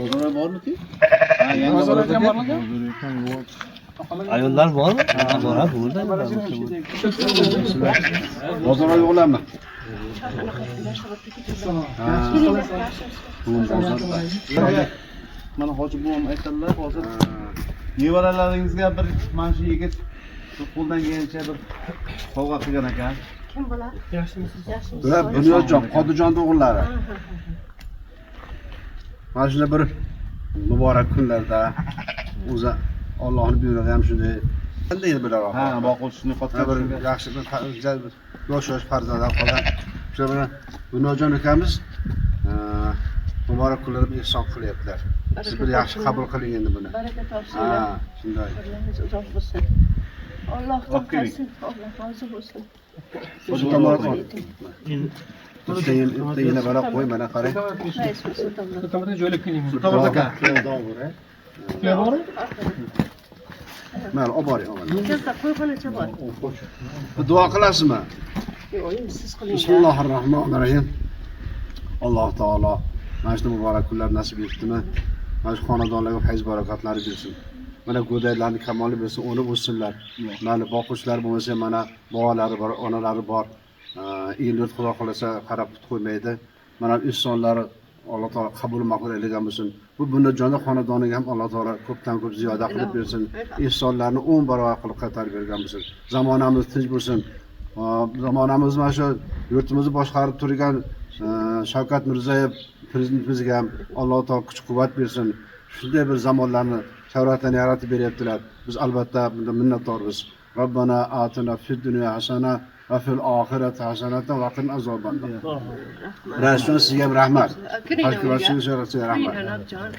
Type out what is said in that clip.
Bozorlar bormiki? Ha, yangi bozor. Ayollar bormi? Bor, ha, burada. Bozorlar yo'qlarmi? Ha. Bugun bozor. Mana hoji buvam aytadilar, hozir nevaralaringizga bir mana shu yigit bir qo'ldan kelgancha bir sovg'a qilgan ekan. Kim bular? Yaxshimisiz? Yaxshimisiz? Bular Bunyodjon, Qodijon o'g'illari. Mana shunday bir muborak kunlarda o'zi Allohning buyrug'i ham shunday. Qanday bular? Ha, boquvchisini Ha, qotgan bir yaxshi bir yosh yosh farzandlar qolgan. O'sha bilan Bunyodjon ukamiz muborak kunlarda bir ehson qilyaptilar. Siz bir yaxshi qabul qiling endi buni. Baraka topsinlar. Ha, shunday. Umrlaringiz uzoq bo'lsin. Allohdan Olib keling. qaysin, Alloh rozi bo'lsin. O'zi tomon ol. Bitta bitta yana balo qo'y, mana qarang. Rais bo'lsin tomon. Sulton aka. Mayli, olib boring, olib boring. Katta qo'yxonacha bor. Bir duo qilasizmi? Yo'q, endi siz qiling. Bismillahirrohmanirrohim. Alloh taolo mana shu muborak kunlar nasib etdimi? Mana shu xonadonlarga fayz barakatlar bersin. Mana go'daklarni kamoli bersin, o'nib o'ssinlar. Mana boquvchilar bo'lmasa, mana bobolari bor, onalari bor. El yurt Xudo xohlasa qarab tut qo'ymaydi. Mana insonlar Alloh taolo qabul maqbul aylagan bo'lsin. Bu Bunyodjonni xonadoniga ham Alloh taolo ko'pdan ko'p ziyoda qilib bersin. Ehsonlarni 10 barobar qilib qaytarib bergan bo'lsin. Zamonamiz tinch bo'lsin. Zamonamiz mana shu yurtimizni boshqarib turgan Shavkat Mirziyoyev prezidentimizga ham Alloh taolo kuch quvvat bersin. Shunday bir zamonlarni, sharoitlarni yaratib beryaptilar. Biz albatta bundan minnatdormiz. Robbana atina fid dunya hasana va fil oxirati hasanatan va qina azobannar. Rasul, sizga ham rahmat. Kiring uyga. Tashkilotchiga rahmat. Kiring, Anabjon.